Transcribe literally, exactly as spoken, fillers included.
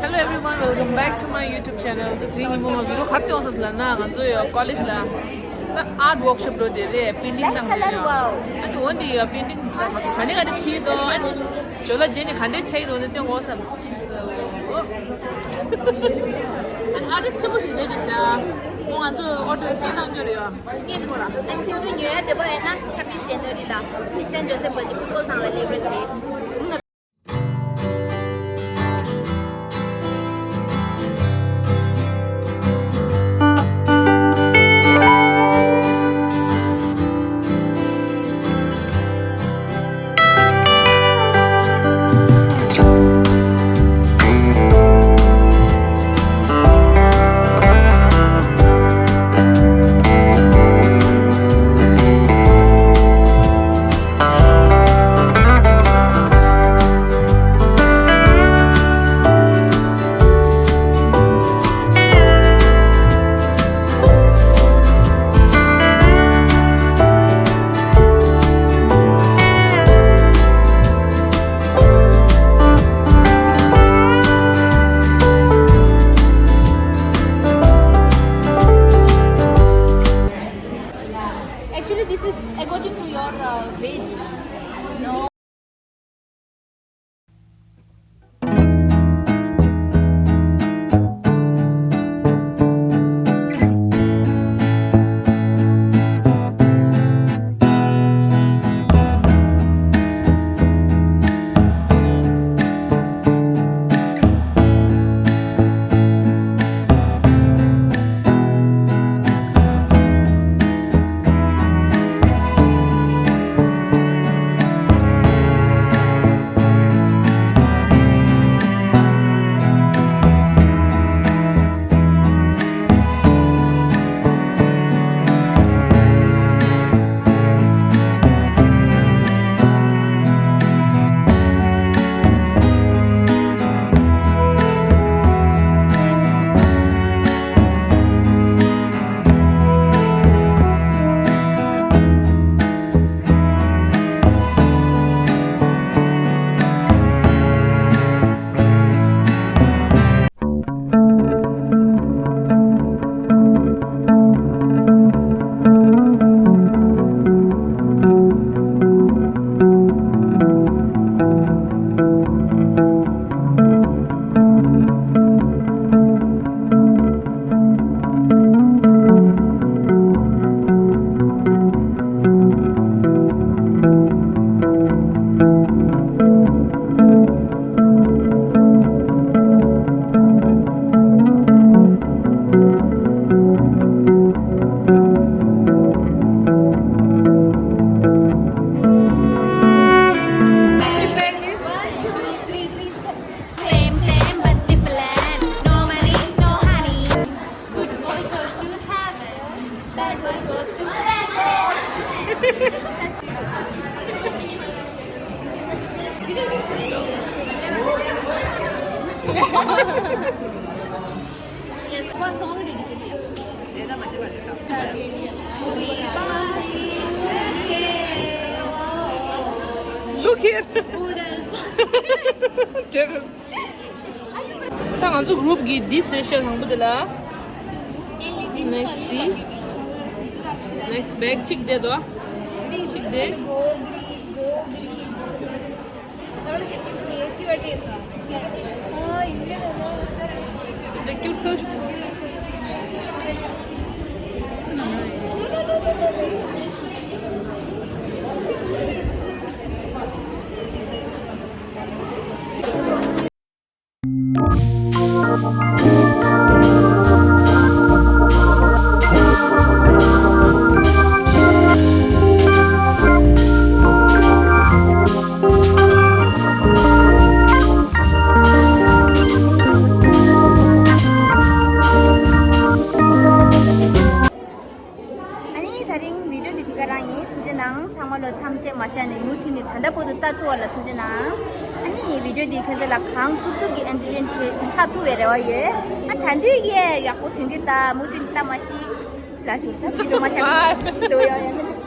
Hello everyone, welcome back to my YouTube channel. དེ་རིང་ཉིན་མོ་ང་བི་ཌི་ཡོ་ག་རེ་སྟོན་ས་ལབ་ན། ང་ཚོ་ཡོ་ཀོ་ལེཇ་ལ་ད་ཨར་ཊི་ཝོག་ཤོབ་འགྲོ་དེ་རེད། པེན་ཊིང་བཏང་དེ་རེད། ཨ་ནི་འོ་འདི་ཡོ་པེན་ཊིང་ང་ཚོ་ག་འདྲ་ག་འདྲ་བྲིས་འདུག་ཨ་ནི་ཇོ་ལ་རྗེས་ནས་ག་འདྲ་བྱས་འདུག་འོ་འདི་སྟོན་དགོས་བསམ། ཨ་ནི་ཨར་ཊིསི་ཆེན་པོ་ཞིག་རེད་རེད་ཤག་མོ་ང་ཚོ་ཨོ་ཊོ་སྐད་བཏང་རྒྱུ་རེད་ཡོ། ངས་ནི་མོ་ར། ཨ་ནི་ཁྱེད་ཚོ་ཉོ་ཡ་འདོད་པ་ཡོད་ན་ཆབ་རིས་ཟེར་ནོ་རི་ལ་སེན་ཇོ་སེབ་གོ་ལེཇ་ཕུཊ་བོལ་ཐང་ལ་སླེབས་རོགས་བྱེད། Actually, this is according to your uh, weight. No. Same, same, but different. No money, no honey. Good boy goes to heaven. Bad boy goes to heaven. Yes, what song did you get? Look here. ད་ང་ཚོ་གུ་རུབ་ཀྱིས་འདི་བཟོས་ཤག་དང་པོ་དེ་ལ། ནེག་སི་འདི། ནེག་སི་བེག་གཅིག་དེ་དོ། གཅིག་དེ། བེག་ཀྱུར་ཚོ། ཨ་ནི་དེ་རིང་བི་ཌི་ཡོ་འདི་དེ་ག་རང་ཡིན། ཐུགས་རྗེ་གནང་། ཚང་མ་ལོ་མཚམས་ཆད་མ་བཞག་ནས་མུ་མཐུད་ནས་ད་ལྟ་བར་དུ་ལྟ་ཐུབ་པ་ལ་ཐུགས་རྗེ་གནང་། ཨ་ནི་བི་ཌི་ཡོ་འདི་ཁྱོད་ཚོ་ལ་གང་ཐུབ་ཐུབ་ཀྱིས་ཨེན་ཊར་ཊེན་བྱེད་ཆགས་ཐུབ་པའི་རེ་བ་ཡོད། ཨ་ད་དུང་ཡང་ཡག་པོ་ཐོན་གྱི་རེད། ད་མུ་མཐུད་ནས་ལྟ་མ་ཤེས་ལ་ཞུ། ད་བི་ཌི་ཡོ་མ་ཆགས་འགྲོ་ཡག་ཡོད།